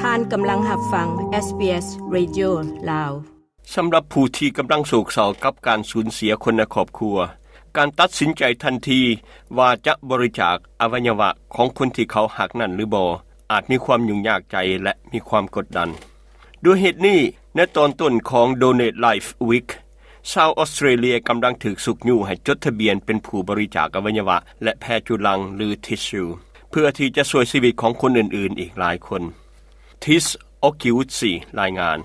ທ່ານກຳລັງຮັບຟັງ ເອສບີເອສ Radio ລາວ. ສຳລັບຜູ້ທີ່ກຳລັງໂສກເສົ້າກັບການສູນເສຍຄົນໃນຄອບຄົວ, ການຕັດສິນໃຈທັນທີວ່າຈະບໍລິຈາກອະໄວຍະວະຂອງຄົນທີ່ເຂົາຮັກນັ້ນຫຼືບໍ່ ອາດມີຄວາມຫຍຸ້ງຍາກໃຈ ແລະ ມີຄວາມກົດດັນ. ດ້ວຍເຫດນີ້, ໃນຕອນຕົ້ນຂອງ Donate Life Week, ຊາວອອສເຕຣເລຍກຳລັງຖືກຊຸກຍູ້ໃຫ້ຈົດທະບຽນເປັນຜູ້ບໍລິຈາກອະໄວຍະວະ ແລະ ແພຈຸລັງ ຫຼື tissue ເພື່ອທີ່ຈະຊ່ວຍຊີວິດຂອງຄົນອື່ນໆອີກຫຼາຍຄົນ. Tis Okiutsi ລາຍງານ.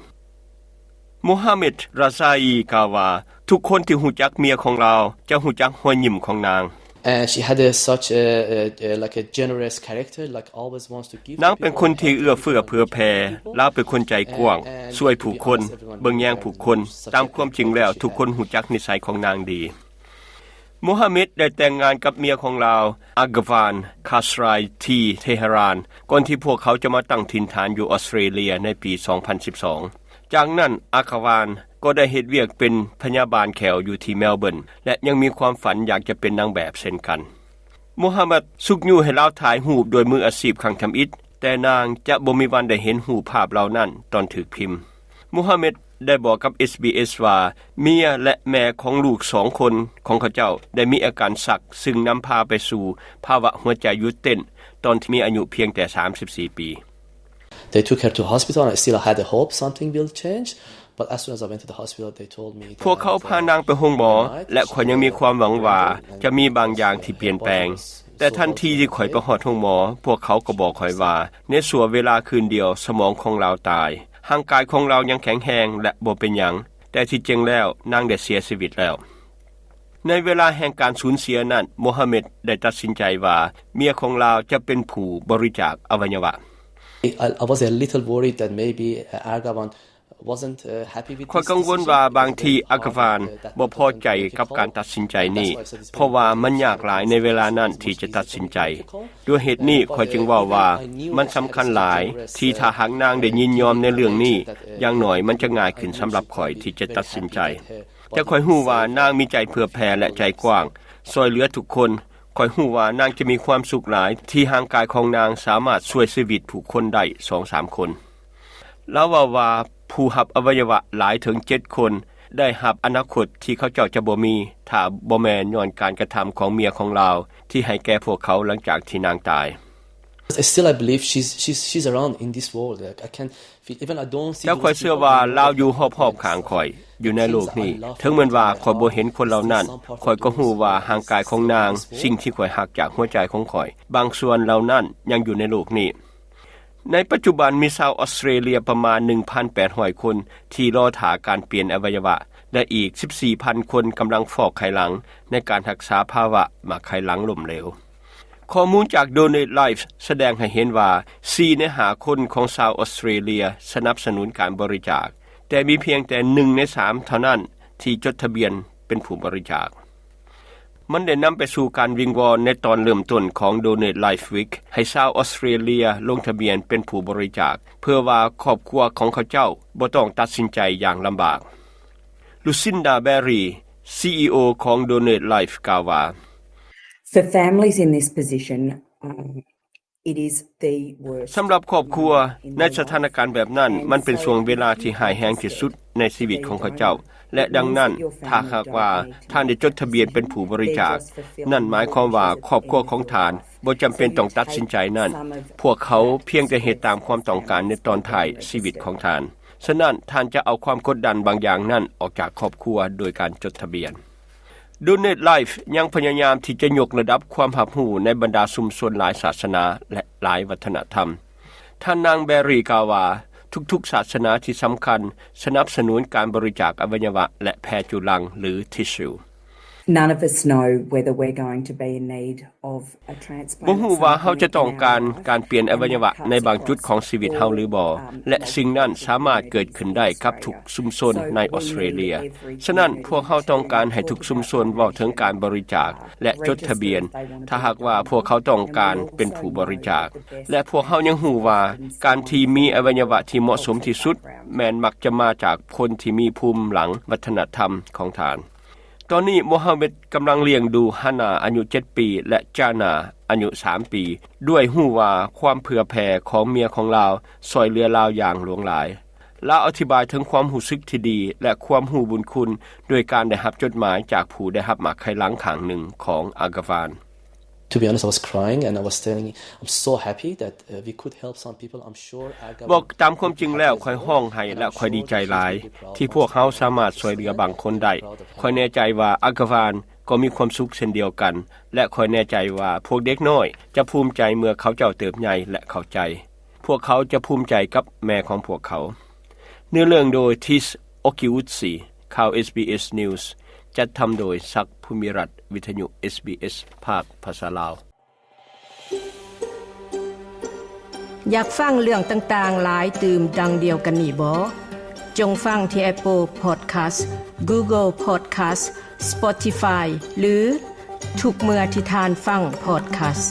ໂມຮາເມັດ ຣາຊາອີ ກ່າວວ່າ ທຸກຄົນທີ່ຮູ້ຈັກເມຍຂອງລາວຈະຮູ້ຈັກຮອຍຍິ້ມຂອງນາງ. And she had a, such a, a, a, like, a generous character, like, always wants to give to people, ນາງເປັນຄົນທີ່ເອື້ອເຟື້ອເຜື່ອແຜ່, ລາວເປັນຄົນໃຈກວ້າງ, ຊ່ວຍຜູ້ຄົນ, ເບິ່ງແຍງຜູ້ຄົນ. ຕາມຄວາມຈິງແລ້ວ, ທຸກຄົນຮູ້ຈັກນິໄສຂອງນາງດີ. ໂມຮາເມັດໄດ້ແຕ່ງງານກັບເມຍຂອງລາວ ອາກະວານ ຄາສຣາຍ ທີ່ເທຮານ ກ່ອນທີ່ພວກເຂົາຈະມາຕັ້ງຖິ່ນຖານຢູ່ອອສເຕຣເລຍໃນປີສອງພັນສິບສອງ. ຈາກນັ້ນ ອາກະວານກໍໄດ້ເຮັດວຽກເປັນພະຍາບານແຂ້ວຢູ່ທີ່ເມລເບີນ ແລະ ຍັງມີຄວາມຝັນຢາກຈະເປັນນາງແບບເຊັ່ນກັນ. ໂມຮາເມັດຊຸກຍູ້ໃຫ້ລາວຖ່າຍຮູບໂດຍມືອາຊີບຄັ້ງທຳອິດ, ແຕ່ນາງຈະບໍ່ມີວັນໄດ້ເຫັນຮູບພາບເຫຼົ່ານັ້ນຕອນຖືກພິມ. ໂມຮາເມັດໄດ້ບອກກັບ ເອສບີເອສ ວ່າ ເມຍ ແລະ ແມ່ຂອງລູກສອງຄົນຂອງເຂົາເຈົ້າໄດ້ມີອາການຊັກ, ຊຶ່ງນຳພາໄປສູ່ພາວະຫົວໃຈຢຸດເຕັ້ນ ຕອນທີ່ມີອາຍຸພຽງແຕ່ສາມສິບສີ່ປີ. They took her to hospital and I still had a hope something will change. But as soon as I went to the hospital, they told me that, ພວກເຂົາພານາງໄປໂຮງໝໍ ແລະ ຂ້ອຍຍັງມີຄວາມຫວັງວ່າຈະມີບາງຢ່າງທີ່ປ່ຽນແປງ. ແຕ່ທັນທີທີ່ຂ້ອຍໄປຮອດໂຮງໝໍ, ພວກເຂົາກໍບອກຂ້ອຍວ່າ ໃນຊົ່ວເວລາຄືນດຽວສະໝອງຂອງລາວຕາຍ. ຮ່າງກາຍຂອງລາວຍັງແຂງແຮງ ແລະ ບໍ່ເປັນຫຍັງ, ແຕ່ທີ່ຈິງແລ້ວນາງໄດ້ເສຍຊີວິດແລ້ວ. ໃນເວລາແຫ່ງການສູນເສຍນັ້ນ, ໂມຮາເມັດໄດ້ຕັດສິນໃຈວ່າເມຍຂອງລາວຈະເປັນຜູ້ບໍລິຈາກອະໄວຍະວະ. I, I was a little worried that maybe, uh, Argawan wasn't, uh, happy with this decision. ຂ້ອຍກັງວົນວ່າບາງທີອາກະວານບໍ່ພໍໃຈກັບການຕັດສິນໃຈນີ້, ເພາະວ່າມັນຍາກຫຼາຍໃນເວລານັ້ນທີ່ຈະຕັດສິນໃຈ. ດ້ວຍເຫດນີ້ ຂ້ອຍຈຶ່ງເວົ້າວ່າມັນສຳຄັນຫຼາຍ ທີ່ຖ້າຫາກນາງໄດ້ຍິນຍອມໃນເລື່ອງນີ້, ຢ່າງໜ້ອຍມັນຈະງ່າຍຂຶ້ນສຳລັບຂ້ອຍທີ່ຈະຕັດສິນໃຈ. ແຕ່ຂ້ອຍຮູ້ວ່ານາງມີໃຈເຜື່ອແຜ່ ແລະ ໃຈກວ້າງ, ຊ່ວຍເຫຼືອທຸກຄົນ. ຂ້ອຍຮູ້ວ່ານາງຈະມີຄວາມສຸກຫຼາຍ ທີ່ຮ່າງກາຍຂອງນາງສາມາດຊ່ວຍຊີວິດຜູ້ຄົນໄດ້ສອງສາມຄົນ. ລາວເວົ້າວ່າ ຜູ້ຮັບອະໄວຍະວະຫຼາຍເຖິງເຈັດຄົນ ໄດ້ຮັບອະນາຄົດທີ່ເຂົາເຈົ້າຈະບໍ່ມີ ຖ້າບໍ່ແມ່ນຍ້ອນການກະທຳຂອງເມຍຂອງລາວ ທີ່ໃຫ້ແກ່ພວກເຂົາຫຼັງຈາກທີ່ນາງຕາຍ. Still, I believe she's, she's, she's around in this world. Like, I can feel, even I don't see. ແຕ່ຂ້ອຍເຊື່ອວ່າລາວຢູ່ຮອບໆຂ້າງຂ້ອຍ ຢູ່ໃນໂລກນີ້. ເຖິງແມ່ນວ່າຂ້ອຍບໍ່ເຫັນຄົນເຫຼົ່ານັ້ນ, ຂ້ອຍກໍຮູ້ວ່າຮ່າງກາຍຂອງນາງ, ສິ່ງທີ່ຂ້ອຍຮັກຈາກຫົວໃຈຂອງຂ້ອຍ, ບາງສ່ວນເຫຼົ່ານັ້ນຍັງຢູ່ໃນໂລກນີ້. ໃນປັດຈຸບັນມີຊາວອອສເຕຣເລຍປະມານໜຶ່ງພັນແປດຮ້ອຍຄົນ ທີ່ລໍຖ້າການປ່ຽນອະໄວຍະວະ ແລະ ອີກສິບສີ່ພັນຄົນກຳລັງຟອກໄຂຫຼັງ ໃນການຮັກສາພາວະໝາກໄຂ່ຫຼັງລົ້ມເຫຼວ. ຂໍ້ມູນຈາກ Donate Life ສະແດງໃຫ້ເຫັນວ່າ ສີ່ໃນຫ້າຄົນຂອງຊາວອອສເຕຣເລຍສະໜັບສະໜູນການບໍລິຈາກ, ແຕ່ມີພຽງແຕ່ໜຶ່ງໃນສາມເທົ່ານັ້ນທີ່ຈົດທະບຽນເປັນຜູ້ບໍລິຈາກ. ມັນໄດ້ນຳໄປສູ່ການວິງວອນໃນຕອນເລີ່ມຕົ້ນຂອງ Donate Life Week ໃຫ້ຊາວອອສເຕຣເລຍລົງທະບຽນເປັນຜູ້ບໍລິຈາກ ເພື່ອວ່າຄອບຄົວຂອງເຂົາເຈົ້າບໍ່ຕ້ອງຕັດສິນໃຈຢ່າງລຳບາກ. Lucinda Berry, ຊີອີໂອ ຂອງ Donate Life ກ່າວວ່າ For families in this position, um, it is the worst. ສຳລັບຄອບຄົວໃນສະຖານະການແບບນັ້ນ, ມັນເປັນຊ່ວງເວລາທີ່ຮ້າຍແຮງທີ່ສຸດໃນຊີວິດຂອງເຂົາເຈົ້າ, ແລະ ດັ່ງນັ້ນ, ຖ້າຫາກວ່າທ່ານໄດ້ຈົດທະບຽນເປັນຜູ້ບໍລິຈາກ, ນັ້ນໝາຍຄວາມວ່າຄອບຄົວຂອງທ່ານບໍ່ຈຳເປັນຕ້ອງຕັດສິນໃຈນັ້ນ. ພວກເຂົາພຽງແຕ່ເຮັດຕາມຄວາມຕ້ອງການໃນຕອນທ້າຍຊີວິດຂອງທ່ານ. ສະນັ້ນ, ທ່ານຈະເອົາຄວາມກົດດັນບາງຢ່າງນັ້ນອອກຈາກຄອບຄົວໂດຍການຈົດທະບຽນ. Donate Life ຍັງພະຍາຍາມທີ່ຈະຍົກລະດັບຄວາມຮັບຮູ້ໃນບັນດາຊຸມຊົນຫຼາຍສາສະໜາ ແລະ ຫຼາຍວັດທະນະທຳ. ທ່ານນາງ Berry ກ່າວວ່າ ທຸກໆສາສະໜາທີ່ສຳຄັນສະໜັບສະໜູນການບໍລິຈາກອະໄວຍະວະ ແລະ ແພຈຸລັງ ຫຼື tissue. None of us know whether we're going to be in need of a transplant. ບໍ່ຮູ້ວ່າເຮົາຈະຕ້ອງການການປ່ຽນອະໄວຍະວະໃນບາງຈຸດຂອງຊີວິດເຮົາຫຼືບໍ່, ແລະ ສິ່ງນັ້ນສາມາດເກີດຂຶ້ນໄດ້ກັບທຸກຊຸມຊົນໃນອອສເຕຣເລຍ. ສະນັ້ນ, ພວກເຮົາຕ້ອງການໃຫ້ທຸກຊຸມຊົນເວົ້າເຖິງການບໍລິຈາກ ແລະ ຈົດທະບຽນ, ຖ້າຫາກວ່າພວກເຂົາຕ້ອງການເປັນຜູ້ບໍລິຈາກ. ແລະ ພວກເຮົາຍັງຮູ້ວ່າ ການທີ່ມີອະໄວຍະວະທີ່ເໝາະສົມທີ່ສຸດ ແມ່ນມັກຈະມາຈາກຄົນທີ່ມີພູມຫຼັງວັດທະນະທຳຂອງທ່ານ. ແ ຕອນນີ້ໂມຮາເມັດກຳລັງລ້ຽງດູຮານາອາຍຸເຈັດປີ ແລະ ຈານາອາຍຸສາມປີ ດ້ວຍຮູ້ວ່າຄວາມເຜື່ອແຜ່ຂອງເມຍຂອງລາວຊ່ອຍເຫຼືອລາວຢ່າງຫຼວງຫຼາຍ. ລາວອະທິບາຍເຖິງຄວາມຮູ້ສຶກທີ່ດີ ແລະ ຄວາມຮູ້ບຸນຄຸນ ໂດຍການໄດ້ຮັບຈົດໝາຍຈາກຜູ້ໄດ້ຮັບໝາກໄຂ່ຫຼັງຂ້າງໜຶ່ງຂອງອາກາວານ. To be honest, I was crying and I was telling, I'm so happy that uh, we could help some people. I'm sure Agavan ບອກຕາມຄວາມຈິງແລ້ວ ຂ້ອຍຮ້ອງໄຫ້ ແລະ ຂ້ອຍດີໃຈຫຼາຍ ທີ່ພວກເຮົາສາມາດຊ່ວຍເຫຼືອບາງຄົນໄດ້. ຂ້ອຍແນ່ໃຈວ່າອາກາວານກໍມີຄວາມສຸກເຊັ່ນດຽວກັນ ແລະ ຂ້ອຍແນ່ໃຈວ່າພວກເດັກນ້ອຍຈະພູມໃຈເມື່ອເຂົາເຈົ້າເຕີບໃຫຍ່ ແລະ ເຂົ້າໃຈ. ພວກເຂົາຈະພູມໃຈກັບແມ່ຂອງພວກເຂົາ. ເນື້ອເລື່ອງໂດຍ Tis Okiutsi. ຂ່າວ SBS News ຈັດທຳໂດຍ ສັກ ພູມິລັດ, ວິທະຍຸ SBS ພາກພາສາລາວ. ຢາກຟັງເລື່ອງຕ່າງໆຫຼາຍຕື່ມດັ່ງດຽວກັນນີ້ບໍ? ຈົ່ງຟັງທີ່ Apple Podcast, Google Podcast, Spotify ຫຼື ທຸກເມື່ອທີ່ທ່ານຟັງ Podcast.